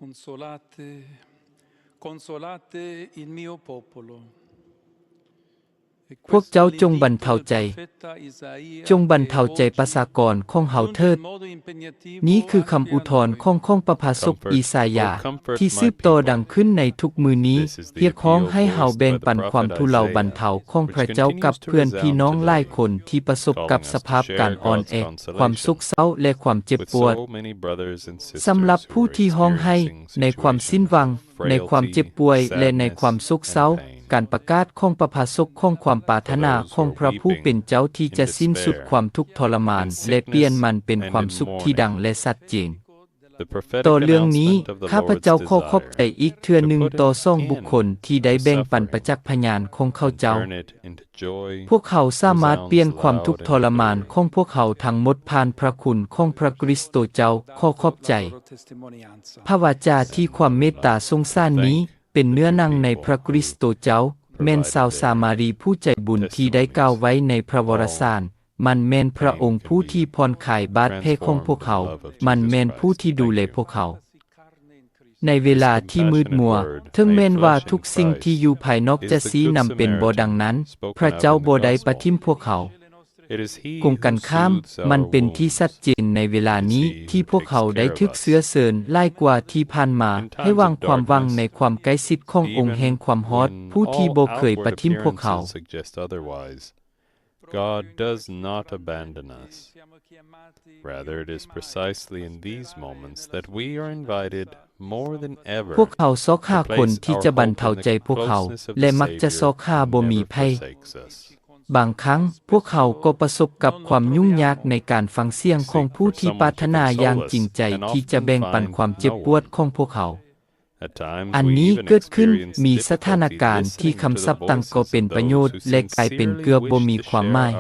Consolate, consolate il mio popolo. ພວກເຈົ້າຈົ່ງບັນເທົາໃຈ, ຈົ່ງບັນເທົາໃຈປະຊາກອນຂອງເຮົາເຖີດ. ນີ້ຄືຄຳອຸທອນຂອງ ຂອງພະພາສົກອີສາຍາ ທີ່ສືບຕໍ່ດັງຂຶ້ນໃນທຸກມື້ນີ້, ຮຽກຮ້ອງໃຫ້ເຮົາແບ່ງປັນຄວາມທຸເລາບັນເທົາຂອງພະເຈົ້າກັບເພື່ອນພີ່ນ້ອງຫຼາຍຄົນທີ່ປະສົບກັບສະພາບການອ່ອນແອ, ຄວາມໂສກເສົ້າ ແລະ ຄວາມເຈັບປວດ. ສຳລັບຜູ້ທີ່ຮ້ອງໄຫ້ໃນຄວາມສິ້ນຫວັງ, ໃນຄວາມເຈັບປ່ວຍ ແລະ ໃນຄວາມໂສກເສົ້າ, ການປະກາດຂອງພະພາສົກຂອງຄວາມປາດຖະໜາຂອງພະຜູ້ເປັນເຈົ້າທີ່ຈະສິ້ນສຸດຄວາມທຸກທໍລະມານ ແລະ ປ່ຽນມັນເປັນຄວາມສຸກທີ່ດັງ ແລະ ຊັດເຈນ. ຕໍ່ເລື່ອງນີ້, ຂ້າພະເຈົ້າຂໍຂອບໃຈອີກເທື່ອໜຶ່ງຕໍ່ສອງບຸກຄົນທີ່ໄດ້ແບ່ງປັນປະຈັກພະຍານຂອງເຂົາເຈົ້າ. ພວກເຂົາສາມາດປ່ຽນຄວາມທຸກທໍລະມານຂອງພວກເຮົາທັງໝົດຜ່ານພະຄຸນຂອງພະຄຣິສໂຕເຈົ້າ. ຂໍຂອບໃຈ. ພະວາຈາທີ່ຄວາມເມດຕາສົງສານນີ້ເປັນເນື້ອໜັງໃນພະຄຣິສໂຕເຈົ້າ, ແມ່ນຊາວສາມາຣີຜູ້ໃຈບຸນທີ່ໄດ້ກ່າວໄວ້ໃນພະວະລະສານ. ມັນແມ່ນພະອົງຜູ້ທີ່ຜ່ອນຄາຍບາດແຜຂອງພວກເຮົາ, ມັນແມ່ນຜູ້ທີ່ດູແລພວກເຮົາ. ໃນເວລາທີ່ມືດມົວ, ເຖິງແມ່ນວ່າທຸກສິ່ງທີ່ຢູ່ພາຍນອກຈະຊີ້ນຳເປັນບໍ່ດັ່ງນັ້ນ, ພະເຈົ້າບໍ່ໄດ້ປະຖິ້ມພວກເຮົາ. ກົງກັນຂ້າມ, ມັນເປັນທີ່ຊັດເຈນໃນເວລານີ້ທີ່ພວກເຮົາໄດ້ຖືກເຊື້ອເຊີນຫຼາຍກວ່າທີ່ຜ່ານມາ, ໃຫ້ວາງຄວາມຫວັງໃນຄວາມໃກ້ຊິດຂອງອົງແຫ່ງຄວາມຮອດ, ຜູ້ທີ່ບໍ່ເຄີຍປະຖິ້ມພວກເຮົາ. God does not abandon us. Rather, it is precisely in these moments that we are invited more than ever ພວກເຮົາຊອກຫາຄົນທີ່ຈະບັນເທົາໃຈພວກເຮົາ ແລະ ມັກຈະຊອກຫາບໍ່ມີໃຜ. ບາງຄັ້ງ, ພວກເຮົາກໍປະສົບກັບຄວາມຫຍຸ້ງຍາກໃນການຟັງສຽງຂອງຜູ້ທີ່ປາດຖະໜາຢ່າງຈິງໃຈທີ່ຈະແບ່ງປັນຄວາມເຈັບປວດຂອງພວກເຮົາ. ອັນນີ້ເກີດຂຶ້ນ, ມີສະຖານະການທີ່ຄຳສັບຕ່າງກໍເປັນປະໂຫຍດ ແລະ ກາຍເປັນເກືອບບໍ່ມີຄວາມໝາຍ.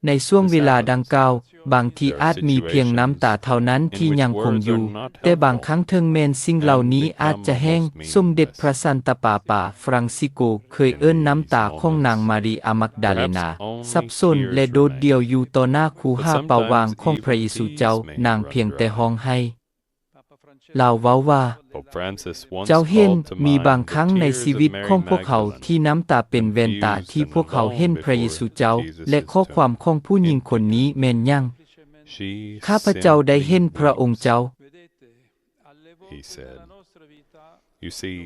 ໃນຊ່ວງເວລາດັ່ງກ່າວ, ບາງທີອາດມີພຽງນ້ຳຕາເທົ່ານັ້ນທີ່ຍັງຄົງຢູ່, ແຕ່ບາງຄັ້ງເຖິງແມ່ນສິ່ງເຫຼົ່ານີ້ອາດຈະແຫ້ງ. ສົມເດັດພະສັນຕະປາປາຟຣັງຊິໂກເຄີຍເອີ້ນນ້ຳຕາຂອງນາງມາຣີອາມັກດາເລນາ, ສັບສົນ ແລະ ໂດດດ່ຽວຢູ່ຕໍ່ໜ້າຄູຫາເປົ່າຫວ່າງຂອງພະເຢຊູເຈົ້າ, ນາງພຽງແຕ່ຮ້ອງໄຫ້. ລາວເວົ້າວ່າ, ເຈົ້າເຫັນ, ມີບາງຄັ້ງໃນຊີວິດຂອງພວກເຮົາທີ່ນ້ຳຕາເປັນແວ່ນຕາທີ່ພວກເຮົາເຫັນພະເຢຊູເຈົ້າ, ແລະ ຂໍ້ຄວາມຂອງຜູ້ຍິງຄົນນີ້ແມ່ນຫຍັງ? ຂ້າພະເຈົ້າໄດ້ເຫັນພະອົງເຈົ້າ. He said, You see,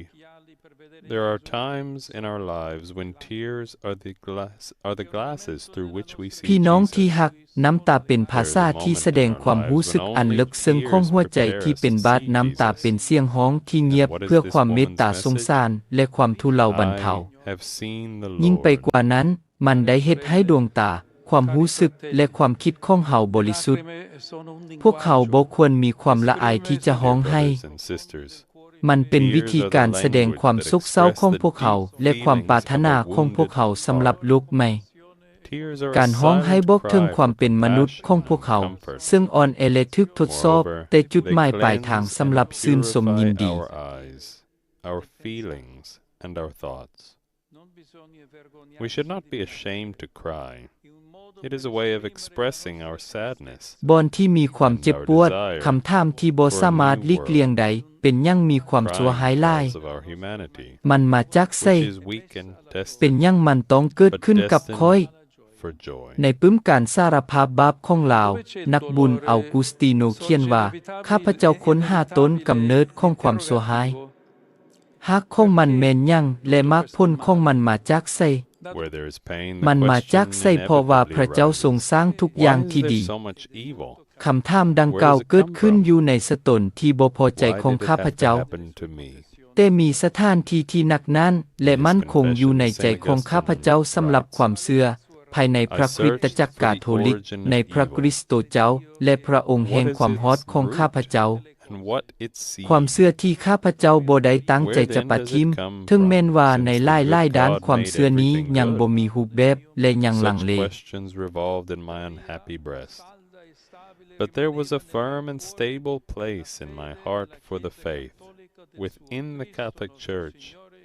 there are times in our lives when tears are the glass, are the glasses through which we see ພີ່ນ້ອງທີ່ຮັກ, Jesus. ນ້ຳຕາເປັນພາສາທີ່ສະແດງຄວາມຮູ້ສຶກອັນເລິກເຊິ່ງຂອງຫົວໃຈທີ່ເປັນບາດ, ນ້ຳຕາເປັນສຽງຮ້ອງທີ່ງຽບເພື່ອຄວາມເມດຕາສົງສານ ແລະ ຄວາມທຸເລົາບັນເທົາ. ຍິ່ງໄປກວ່ານັ້ນ, ມັນໄດ້ເຮັດໃຫ້ດວງຕາ, ຄວາມຮູ້ສຶກ ແລະ ຄວາມຄິດຂອງເຮົາບໍລິສຸດ. ພວກເຮົາບໍ່ຄວນມີຄວາມລະອາຍທີ່ຈະຮ້ອງໄຫ້. ມັນເປັນວິທີການສະແດງຄວາມໂສກເສົ້າຂອງພວກເຮົາ ແລະ ຄວາມປາດຖະໜາຂອງພວກເຮົາສຳລັບໂລກໃໝ່. ການຮ້ອງໄຫ້ບອກເຖິງຄວາມເປັນມະນຸດຂອງພວກເຮົາ, ເຊິ່ງອ່ອນແອ ແລະ ຖືກທົດສອບ, ແຕ່ຈຸດໝາຍປາຍທາງສຳລັບຊື່ນຊົມຍິນດີ. Our feelings and our thoughts. We should not be ashamed to cry. It is a way of expressing our sadness. ບ່ອນທີ່ມີຄວາມເຈັບປວດ, ຄຳຖາມທີ່ບໍ່ສາມາດຫຼີກລ່ຽງໄດ້, ເປັນຫຍັງມີຄວາມຊົ່ວຮ້າຍຫຼາຍ? ມັນມາຈາກໃສ? ເປັນຫຍັງມັນຕ້ອງເກີດຂຶ້ນກັບຂ້ອຍ? ໃນປຶ້ມການສາລະພາບບາບຂອງລາວ, ນັກບຸນເອົາກູສຕີໂນຂຽນວ່າ, ຂ້າພະເຈົ້າຄົ້ນຫາຕົ້ນກຳເນີດຂອງຄວາມຊົ່ວຮ້າຍ. ຮາກຂອງມັນແມ່ນຫຍັງ ແລະ ໝາກຜົນຂອງມັນມາຈາກໃສ? ມັນມາຈາກໃສ ເພາະວ່າພະເຈົ້າຊົງສ້າງທຸກຢ່າງທີ່ດີ. ຄຳຖາມດັ່ງກ່າວເກີດຂຶ້ນຢູ່ໃນສະຕົນທີ່ບໍ່ພໍໃຈຂອງຂ້າພະເຈົ້າ. ແຕ່ມີສະຖານທີ່ທີ່ໜັກໜ້ານ ແລະ ໝັ້ນຄົງຢູ່ໃນໃຈຂອງຂ້າພະເຈົ້າສຳລັບຄວາມເຊື່ອ ພາຍໃນພະຄຣິສຕະຈັກກາໂທລິກ, ໃນພະຄຣິສໂຕເຈົ້າ ແລະ ພະອົງແຫ່ງຄວາມຮອດຂອງຂ້າພະເຈົ້າ. ຄວາມເຊື່ອທີ່ຂ້າພະເຈົ້າບໍ່ໄດ້ຕັ້ງໃຈຈະປະຖິ້ມ, ເຖິງແມ່ນວ່າໃນຫຼາຍໆດ້ານຄວາມເຊື່ອນີ້ຍັງບໍ່ມີຮູບແບບ ແລະ ຍັງລັງເລ. But there was a firm and stable place in my heart for the faith, within the Catholic Church,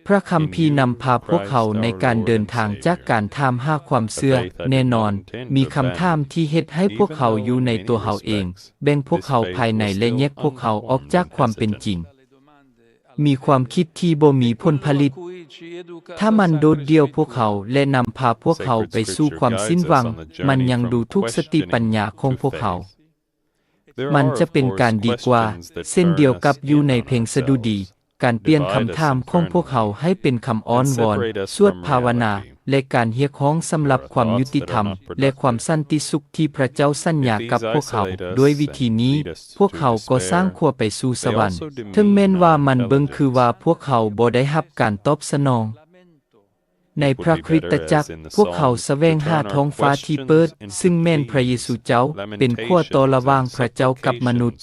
ພຣະຄຳພີນຳພາພວກເຮົາໃນການເດີນທາງຈາກການຖາມຫາຄວາມເຊື່ອ. ແນ່ນອນ, ມີຄຳຖາມທີ່ເຮັດໃຫ້ພວກເຮົາຢູ່ໃນຕົວເຮົາເອງ, ແບ່ງພວກເຮົາພາຍໃນ ແລະ ແຍກພວກເຮົາອອກຈາກຄວາມເປັນຈິງ. ມີຄວາມຄິດທີ່ບໍ່ມີຜົນຜະລິດ. ຖ້າມັນໂດດດ່ຽວພວກເຮົາ ແລະ ນຳພາພວກເຮົາໄປສູ່ຄວາມສິ້ນຫວັງ, ມັນຍັງດູຖູກສະຕິປັນຍາຂອງພວກເຮົາ. ມັນຈະເປັນການດີກວ່າ, ເຊັ່ນດຽວກັບຢູ່ໃນເພງສະດຸດີ, ການປ່ຽນຄຳຖາມຂອງພວກເຮົາໃຫ້ເປັນຄຳອ້ອນວອນ, ສວດພາວະນາ, ແລະ ການຮຽກຮ້ອງສຳລັບຄວາມຍຸຕິທຳ ແລະ ຄວາມສັນຕິສຸກທີ່ພຣະເຈົ້າສັນຍາກັບພວກເຮົາ. ດ້ວຍວິທີນີ້, ພວກເຮົາກໍສ້າງຂົວໄປສູ່ສະຫວັນ, ເຖິງແມ່ນວ່າມັນເບິ່ງຄືວ່າພວກເຮົາບໍ່ໄດ້ຮັບການຕອບສະໜອງ. ໃນພຣະຄຣິສຕະຈັກ, ພວກເຮົາສະແຫວງຫາທ້ອງຟ້າທີ່ເປີດ, ຊຶ່ງແມ່ນພຣະເຢຊູເຈົ້າ, ເປັນຂົວຕໍ່ລະຫວ່າງພຣະເຈົ້າກັບມະນຸດ.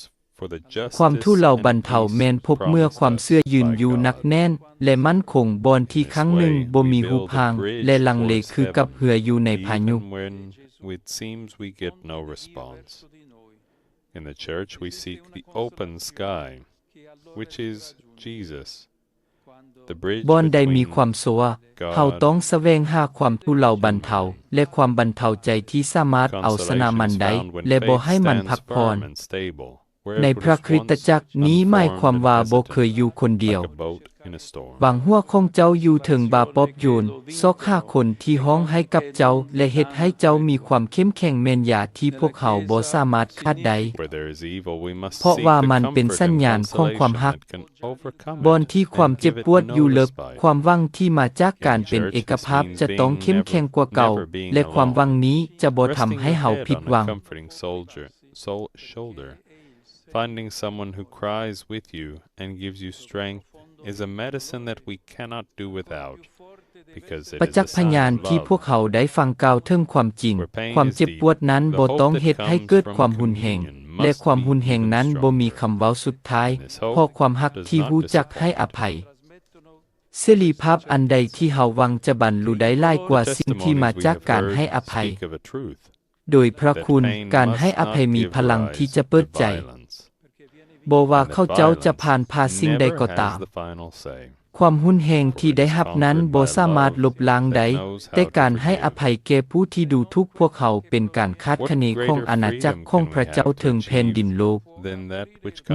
ຄວາມທຸເລົາບັນເທົາແມ່ນພົບເມື່ອຄວາມເຊື່ອຢືນຢູ່ໜັກແໜ້ນ ແລະ ໝັ້ນຄົງ, ບ່ອນທີ່ຄັ້ງໜຶ່ງບໍ່ມີຮູບຮ່າງ ແລະ ລັງເລຄືກັບເຮືອຢູ່ໃນພາຍຸ. In the church, we seek the open sky, which is Jesus. ບ່ອນໃດມີຄວາມຊົ່ວ, ເຮົາຕ້ອງສະແຫວງຫາຄວາມທຸເລົາບັນເທົາ ແລະ ຄວາມບັນເທົາໃຈທີ່ສາມາດເອົາຊະນະມັນໄດ້ ແລະ ບໍ່ໃຫ້ມັນພັກຜ່ອນ. ໃນພຣະຄຣິສຕະຈັກ, ນີ້ໝາຍຄວາມວ່າບໍ່ເຄີຍຢູ່ຄົນດຽວ. ບາງຫົວຂອງເຈົ້າຢູ່ເທິງບາປອບໂຍນ, ຊອກຫາຄົນທີ່ຮ້ອງໄຫ້ກັບເຈົ້າ ແລະ ເຮັດໃຫ້ເຈົ້າມີຄວາມເຂັ້ມແຂງແມ່ນຢາທີ່ພວກເຮົາບໍ່ສາມາດຂາດໄດ້. ເພາະວ່າມັນເປັນສັນຍານຂອງຄວາມຮັກ. ບ່ອນທີ່ຄວາມເຈັບປວດຢູ່ເລິກ, ຄວາມຫວັງທີ່ມາຈາກການເປັນເອກະພາບຈະຕ້ອງເຂັ້ມແຂງກວ່າເກົ່າ, ແລະ ຄວາມຫວັງນີ້ຈະບໍ່ທຳໃຫ້ເຮົາຜິດຫວັງ. Finding someone who cries with you and gives you strength is a medicine that we cannot do without. ປະຈັກພະຍານທີ່ພວກເຮົາໄດ້ຟັງກ່າວເຖິງຄວາມຈິງ, ຄວາມເຈັບປວດນັ້ນບໍ່ຕ້ອງເຮັດໃຫ້ເກີດຄວາມຮຸນແຮງ, ແລະ ຄວາມຮຸນແຮງນັ້ນບໍ່ມີຄຳເວົ້າສຸດທ້າຍ, ເພາະຄວາມຮັກທີ່ຮູ້ຈັກໃຫ້ອະໄພ. ເສລີພາບອັນໃດທີ່ເຮົາຫວັງຈະບັນລຸໄດ້ຫຼາຍກວ່າສິ່ງທີ່ມາຈາກການໃຫ້ອະໄພ? ໂດຍພຣະຄຸນ, ການໃຫ້ອະໄພມີພະລັງທີ່ຈະເປີດໃຈ. ບໍ່ວ່າເຂົາເຈົ້າຈະຜ່ານຜ່າສິ່ງໃດກໍຕາມ, ຄວາມຮຸນແຮງທີ່ໄດ້ຮັບນັ້ນບໍ່ສາມາດລົບລ້າງໄດ້, ແຕ່ການໃຫ້ອະໄພແກ່ຜູ້ທີ່ດູຖູກພວກເຮົາເປັນການຄາດຄະເນຂອງອານາຈັກຂອງພຣະເຈົ້າເທິງແຜ່ນດິນໂລກ.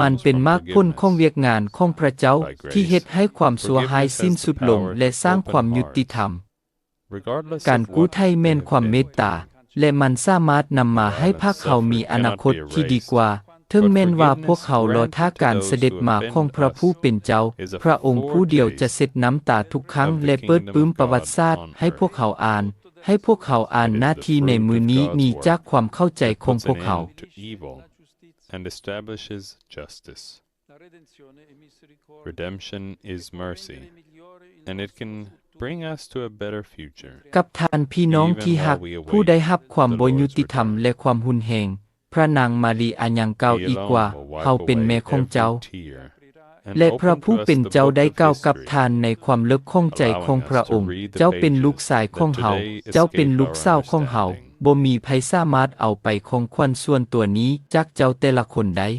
ມັນເປັນໝາກຜົນຂອງວຽກງານຂອງພຣະເຈົ້າທີ່ເຮັດໃຫ້ຄວາມຊົ່ວຮ້າຍສິ້ນສຸດລົງ ແລະ ສ້າງຄວາມຍຸຕິທຳ. ການກູ້ໄຖ່ແມ່ນຄວາມເມດຕາ ແລະ ມັນສາມາດນຳມາໃຫ້ພວກເຮົາມີອະນາຄົດທີ່ດີກວ່າ, ເຖິງແມ່ນວ່າພວກເຮົາລໍຖ້າການສະເດັດມາຂອງພຣະຜູ້ເປັນເຈົ້າ, ພຣະອົງຜູ້ດຽວຈະເຊັດນ້ຳຕາທຸກຄັ້ງ ແລະ ເປີດປຶ້ມປະຫວັດສາດໃຫ້ພວກເຮົາອ່ານ, ໃຫ້ພວກເຮົາອ່ານໜ້າທີ່ໃນມື້ນີ້ໜີຈາກຄວາມເຂົ້າໃຈຂອງພວກເຮົາ. Redemption is mercy, and it can bring us to a better future. ກັບທ່ານພີ່ນ້ອງທີ່ຮັກ, ຜູ້ໄດ້ຮັບຄວາມບໍ່ຍຸຕິທຳ ແລະ ຄວາມຮຸນແຮງ, ພຣະນາງມາຣີອາຍັງກ່າວອີກວ່າ, ເຮົາເປັນແມ່ຂອງເຈົ້າ. ແລະ ພຣະຜູ້ເປັນເຈົ້າໄດ້ກ່າວກັບທ່ານໃນຄວາມເລິກຂອງໃຈຂອງພຣະອົງ, ເຈົ້າເປັນລູກຊາຍຂອງເຮົາ, ເຈົ້າເປັນລູກສາວຂອງເຮົາ, ບໍ່ມີໃຜສາມາດເອົາໄປຂອງຂວັນສ່ວນຕົວນີ້ຈາກເຈົ້າແຕ່ລະຄົນໄດ້.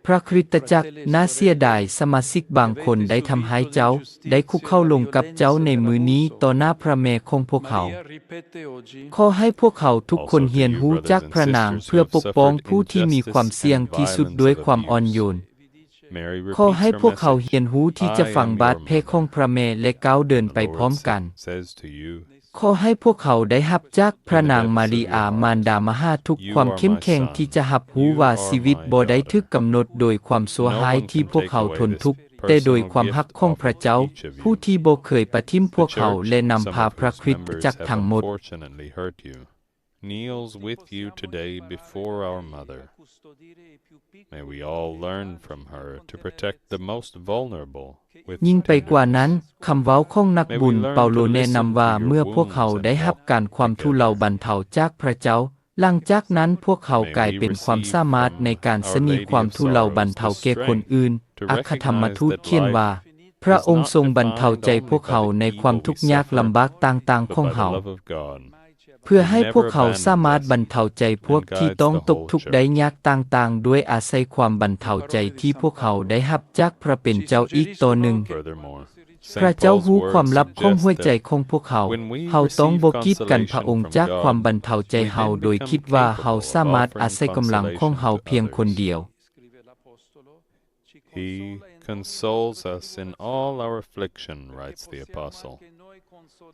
ພຣະຄຣິສຕະຈັກ, ໜ້າເສຍດາຍ, ສະມາຊິກບາງຄົນໄດ້ທຳຮ້າຍເຈົ້າ, ໄດ້ຄຸກເຂົ່າລົງກັບເຈົ້າໃນມື້ນີ້ຕໍ່ໜ້າພຣະແມ່ຂອງພວກເຮົາ. ຂໍໃຫ້ພວກເຮົາທຸກຄົນຮຽນຮູ້ຈາກພຣະນາງເພື່ອປົກປ້ອງຜູ້ທີ່ມີຄວາມສ່ຽງທີ່ສຸດດ້ວຍຄວາມອ່ອນໂຍນ. ຂໍໃຫ້ພວກເຮົາຮຽນຮູ້ທີ່ຈະຟັງບາດແຜຂອງພຣະແມ່ ແລະ ກ້າວເດີນໄປພ້ອມກັນ. ຂໍໃຫ້ພວກເຮົາໄດ້ຮັບຈາກພຣະນາງມາຣີອາ ມານດາມະຫາທຸກຄວາມເຂັ້ມແຂງທີ່ຈະຮັບຮູ້ວ່າຊີວິດບໍ່ໄດ້ຖືກກຳນົດໂດຍຄວາມຊົ່ວຮ້າຍທີ່ພວກເຮົາທົນທຸກ, ແຕ່ໂດຍຄວາມຮັກຂອງພຣະເຈົ້າ, ຜູ້ທີ່ບໍ່ເຄີຍປະຖິ້ມພວກເຮົາ ແລະ ນຳພາພຣະຄຣິສຕະຈັກທັງໝົດ. Kneels with you today before our Mother. May we all learn from her to protect the most vulnerable with tender mercy. ຍິ່ງໄປກວ່ານັ້ນ, ຄຳເວົ້າຂອງນັກບຸນເປົາໂລແນະນຳວ່າ ເມື່ອພວກເຮົາໄດ້ຮັບການຄວາມທຸເລົາບັນເທົາຈາກພຣະເຈົ້າ, ຫຼັງຈາກນັ້ນພວກເຮົາກາຍເປັນຄວາມສາມາດໃນການສະໜີຄວາມທຸເລົາບັນເທົາແກ່ຄົນອື່ນ. ອັກຄະທຳມະທູດຂຽນວ່າ, ພຣະອົງຊົງບັນເທົາໃຈພວກເຮົາໃນຄວາມທຸກຍາກລຳບາກຕ່າງໆຂອງເຮົາ. ເພື່ອໃຫ້ພວກເຮົາສາມາດບັນເທົາໃຈພວກທີ່ຕ້ອງຕົກທຸກໄດ້ຍາກຕ່າງໆ ດ້ວຍອາໄສຄວາມບັນເທົາໃຈທີ່ພວກເຮົາໄດ້ຮັບຈາກພຣະເປັນເຈົ້າອີກຕໍ່ໜຶ່ງ. ພະເຈົ້າຮູ້ຄວາມລັບຂອງຫົວໃຈຂອງພວກເຮົາ. ເຮົາຕ້ອງບໍ່ກີດກັນພະອົງຈາກຄວາມບັນເທົາໃຈເຮົາໂດຍຄິດວ່າເຮົາສາມາດອາໄສກຳລັງຂອງເຮົາພຽງຄົນດຽວ. He consoles us in all our affliction, writes the Apostle,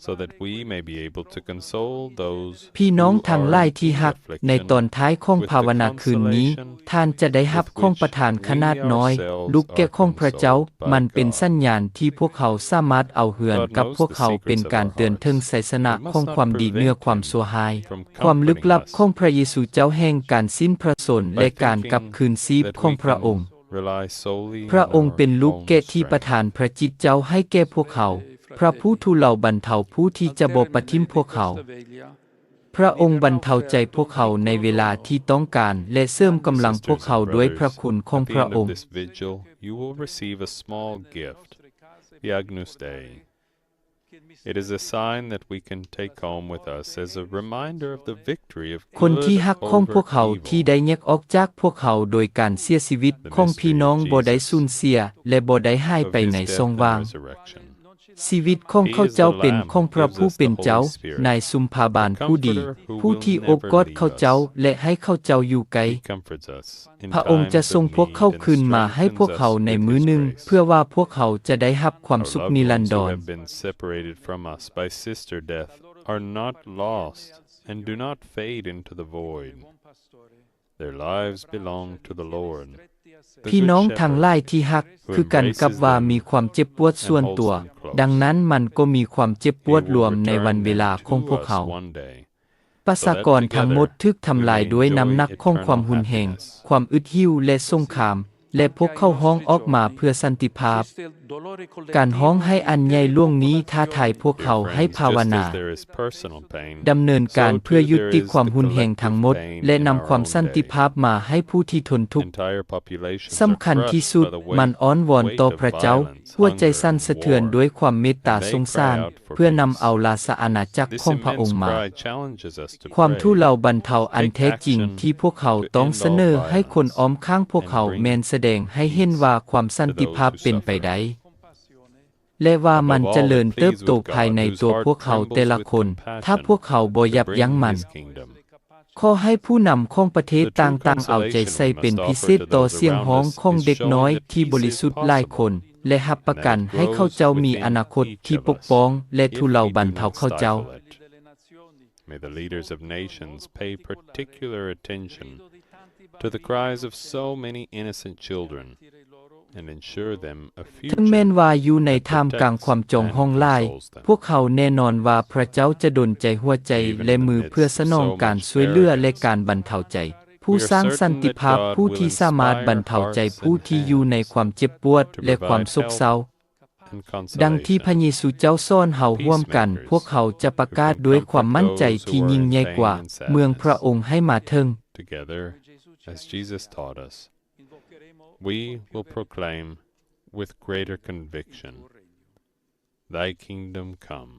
so that we may be able to console those ພີ່ນ້ອງທັງຫຼາຍທີ່ຮັກ, ໃນຕອນທ້າຍຂອງພາວະນາຄືນນີ້, ທ່ານຈະໄດ້ຮັບຂອງປະທານຂະໜາດນ້ອຍ, ລູກແກະຂອງພະເຈົ້າ. ມັນເປັນສັນຍານທີ່ພວກເຮົາສາມາດເອົາເຮືອນກັບພວກເຮົາ, ເປັນການເຕືອນເຖິງໄຊຊະນະຂອງຄວາມດີເໜືອຄວາມຊົ່ວຮ້າຍ, ຄວາມລຶກລັບຂອງພະເຢຊູເຈົ້າແຫ່ງການສິ້ນພະຊົນ ແລະ ການກັບຄືນຊີບຂອງພະອົງ. ພະອົງເປັນລູກແກະທີ່ປະທານພະຈິດເຈົ້າໃຫ້ແກ່ພວກເຮົາ, ພະຜູ້ທຸເລົາບັນເທົາຜູ້ທີ່ຈະບໍ່ປະຖິ້ມພວກເຮົາ. ພະອົງບັນເທົາໃຈພວກເຮົາໃນເວລາທີ່ຕ້ອງການ ແລະ ເສີມກຳລັງພວກເຮົາດ້ວຍພະຄຸນຂອງພະອົງ. At the end of this vigil, you will receive a small gift, the Agnus Dei. It is a sign that we can take home with us as a reminder of the victory of good over evil. ຄົນທີ່ຮັກຂອງພວກເຮົາທີ່ໄດ້ແຍກອອກຈາກພວກເຮົາໂດຍການເສຍຊີວິດຂອງພີ່ນ້ອງບໍ່ໄດ້ສູນເສຍ ແລະ ບໍ່ໄດ້ຫາຍໄປໃນຊ່ອງວ່າງ. ຊີວິດຂອງເຂົາເຈົ້າເປັນຂອງພະຜູ້ເປັນເຈົ້າ, ນາຍຊຸມພາບານຜູ້ດີ, ຜູ້ທີ່ໂອບກອດເຂົາເຈົ້າ ແລະ ໃຫ້ເຂົາເຈົ້າຢູ່ໃກ້. ພະອົງຈະສົ່ງພວກເຂົາຄືນມາໃຫ້ພວກເຮົາໃນມື້ໜຶ່ງ, ເພື່ອວ່າພວກເຮົາຈະໄດ້ຮັບຄວາມສຸກນິລັນດອນ. Our loved ones who have been separated from us by sister death are not lost and do not fade into the void. Their lives belong to the Lord. ພີ່ນ້ອງທັງຫຼາຍທີ່ຮັກ, ຄືກັນກັບວ່າມີຄວາມເຈັບປວດສ່ວນຕົວ, ດັ່ງນັ້ນມັນກໍມີຄວາມເຈັບປວດລວມໃນວັນເວລາຂອງພວກເຮົາ. ປະຊາກອນທັງໝົດຖືກທຳລາຍດ້ວຍນ້ຳໜັກຂອງຄວາມຮຸນແຮງ, ຄວາມອຶດຫິວ ແລະ ສົງຄາມ, ແລະ ພວກເຂົາຮ້ອງອອກມາເພື່ອສັນຕິພາບ. ການຮ້ອງໄຫ້ອັນໃຫຍ່ຫຼວງນີ້ທ້າທາຍພວກເຮົາໃຫ້ພາວະນາ, ດຳເນີນການເພື່ອຢຸດຕິຄວາມຮຸນແຮງທັງໝົດ ແລະ ນຳຄວາມສັນຕິພາບມາໃຫ້ຜູ້ທີ່ທົນທຸກ. ສຳຄັນທີ່ສຸດ, ມັນອ້ອນວອນຕໍ່ພະເຈົ້າ, ຫົວໃຈສັ່ນສະເທືອນດ້ວຍຄວາມເມດຕາສົງສານ, ເພື່ອນຳເອົາລາຊະອານາຈັກຂອງພະອົງມາ. ຄວາມທຸເລົາບັນເທົາອັນແທ້ຈິງທີ່ພວກເຮົາຕ້ອງສະເໜີໃຫ້ຄົນອ້ອມຂ້າງພວກເຮົາ ແມ່ນສະແດງໃຫ້ເຫັນວ່າຄວາມສັນຕິພາບເປັນໄປໄດ້ ແລະ ວ່າມັນຈະເລີນເຕີບໂຕພາຍໃນຕົວພວກເຮົາແຕ່ລະຄົນ, ຖ້າພວກເຮົາບໍ່ຢັບຢັ້ງມັນ. ຂໍໃຫ້ຜູ້ນຳຂອງປະເທດຕ່າງໆເອົາໃຈໃສ່ເປັນພິເສດຕໍ່ສຽງຮ້ອງຂອງເດັກນ້ອຍທີ່ບໍລິສຸດຫຼາຍຄົນ ແລະ ຮັບປະກັນໃຫ້ເຂົາເຈົ້າມີອະນາຄົດທີ່ປົກປ້ອງ ແລະ ທຸເລົາບັນເທົາເຂົາເຈົ້າ. May the leaders of nations pay particular attention to the cries of so many innocent children and ensure them a future. ເຖິງແມ່ນວ່າຢູ່ໃນທ່າມກາງຄວາມຈອງຫ້ອງຫຼາຍ, ພວກເຮົາແນ່ນອນວ່າພະເຈົ້າຈະດົນໃຈຫົວໃຈ ແລະ ມືເພື່ອສະໜອງການຊ່ວຍເຫຼືອ ແລະ ການບັນເທົາໃຈ. ຜູ້ສ້າງສັນຕິພາບ, ຜູ້ທີ່ສາມາດບັນເທົາໃຈຜູ້ທີ່ຢູ່ໃນຄວາມເຈັບປວດ ແລະ ຄວາມໂສກເສົ້າ. ດັ່ງທີ່ພະເຢຊູເຈົ້າສອນເຮົາຮ່ວມກັນ, ພວກເຮົາຈະປະກາດດ້ວຍຄວາມໝັ້ນໃຈທີ່ຍິ່ງໃຫຍ່ກວ່າ, ເມື່ອພະອົງໃຫ້ມາເຖິງ. Together, as Jesus taught us, we will proclaim with greater conviction, Thy kingdom come.